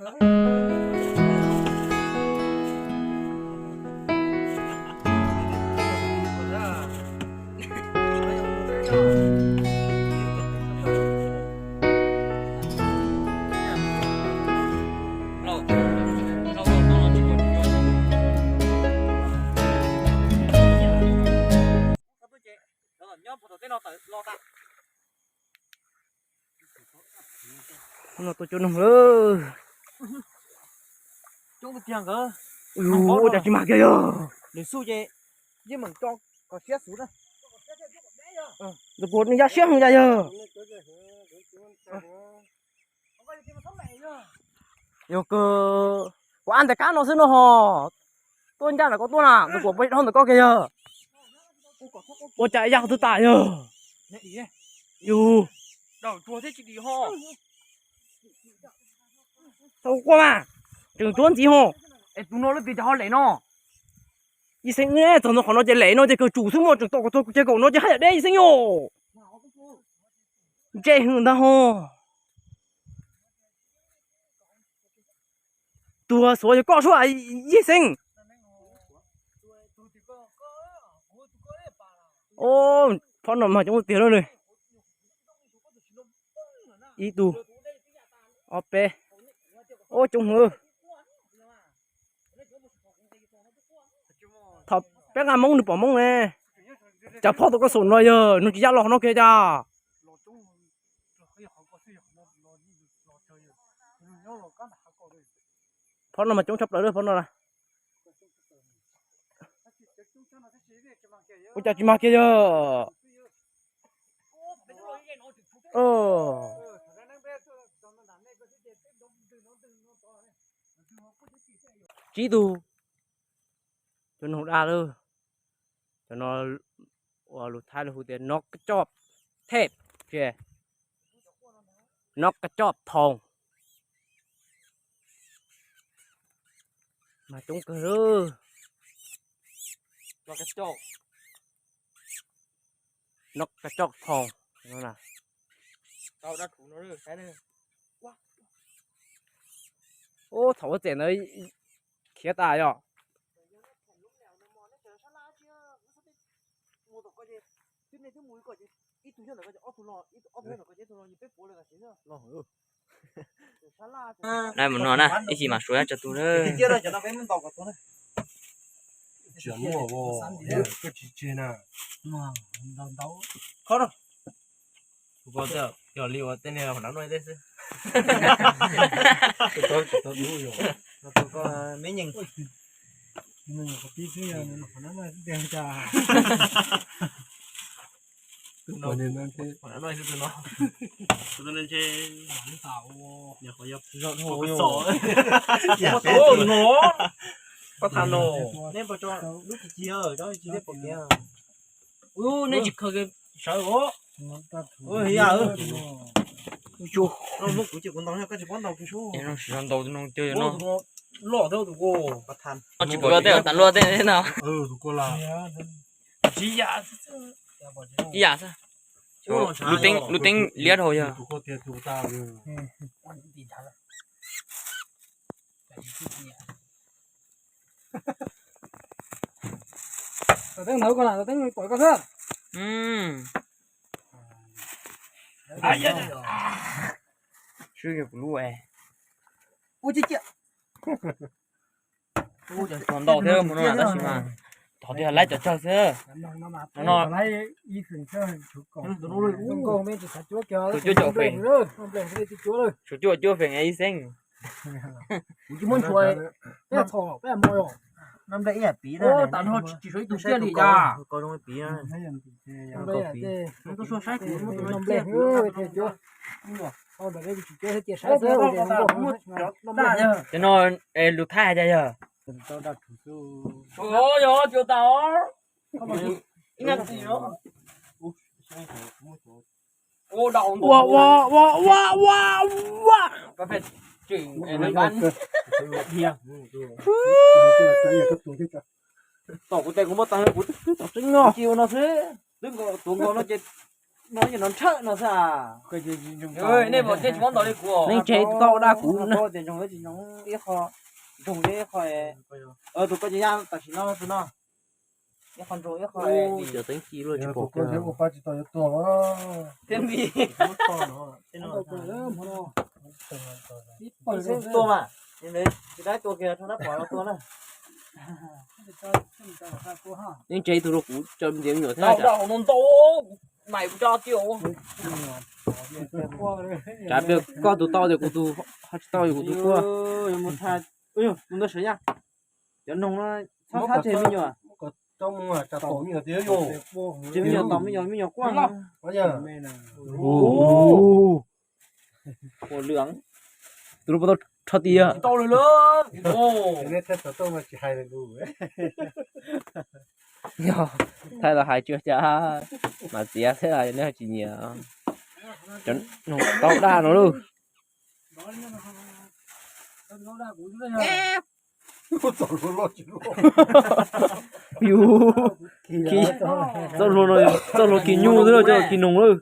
No tuaj cuab noog lawm. Ua cas tsis mag kiag yog. Tus kuv nws yaj siab heev yog. Yog kawg, kuv ab ntawm kab no xwb no ho. Tuaj ncaj ntawm koj tuaj na, tus kuam puas dhau ntawm koj kiag yog. Ua cas yaj qhov twg tas yog. Yus. Tau quaj mas, tseem cuab ntxiv ho. Tus no lub twg cas ho lem no. Ib xeeb, txog ntawm qhov no ces lem no ces kawg tsum xwb mas tseem tom kom txog ces kaum no ces haj yam deb ib xeeb yom. Ntsej hwm ntag ho. Tuag xuav yog koj suab Yej Xeeb. Phab no mas coob tiag lawm. Ib tug, ob peb, ub coob heev. Thaum peb nqa Hmoob nws pom Hmoob ne. Cas phoj tau koj xum no yog nws tsis yaj los no kiag cas. Phab no mas coob tshaj plaws lawm phab no na. Ua cas tsis mag kiag yog. Tsib tug. Cov noog daj lawm. Cov no uas lus Thaib lawv hu tias noj kab coj thej, noj kab coj thoom. Mas coob kawg lawm. Noj kab coj thoom. Ub, thaum ua txem ntawd khiav tas yom. Lawv mus no na, ib chim mam suav tso tus na. Tsis muaj, koj tsis tseg na. Yog li ua tej niag hom nab noj tej xwb. Me nyeem. Tus no, koj tham no, neb puas tso lub tsis ci, neb tsis khaws sawv os. Muab kuv ces kuv ntaus, koj tsis paub ntaus kuv sub. Loj thiab tus ko. Tsis pom tej tas luaj tej no. Ib yam xwb. Lub teeb liab dhau yog. Tus teeb ntawd koj na, tus teeb pom koj xwb. Swb yog kuv lub. Ua ciaj ciaj. Tus ntau thiab mus no tab sis mas thov tias laib cov tsawg xwb. No, cuaj caum feem, tshuav cuaj cuaj feem ib xeeb. Kuv tsis muab ntshua, peb txhom peb mus. Tam no tsis suav ib tug tiag li cas. Cov no lus Thaib hais tias yog. Yog cuag tas os. Ua ua ua ua ua. Tom kuv tes kuv muab tag kuv twb tom tseeb no. Twb nkaus tuav nkaus no ces No nws nrhawv no xwb. Nej tsis muab ntaus li kuv. Neeg tsev tau dab kuv na. Tias ntsoog tsis ntsoog ib qho, ntsoog li ib qho. Tus koj ces ya tam sim no tus no. Ib qho ntsoog ib qho. Cov teeb ci luaj tsis pom kiag. Thiab mi. Tua mas, tsis dab tua kiag rau dab pom los tua na. Neeg tsev tus rau kuv tso ntiav me nyuam thiab. Ntau, nais kuv tso tiag. Tsav pliag koj tus tau tias kuv tus ho tsis tau, kuv tus quaj. Mus ntau sawv yaj. Cov noog no txhob thab tseg me nyuam. Tsis me nyuam tom me nyuam, me nyuam quaj. Ua lwm. Tus lub pob tau rho tiag. Yog thaij los hais tsuas cas mas txiav xwb los nej tsis nyiam. Cov noog tau dab no lauj. Yus, txoj hlua no, txoj hlua khi nyuj xwb lauj, cov khi noog lauj.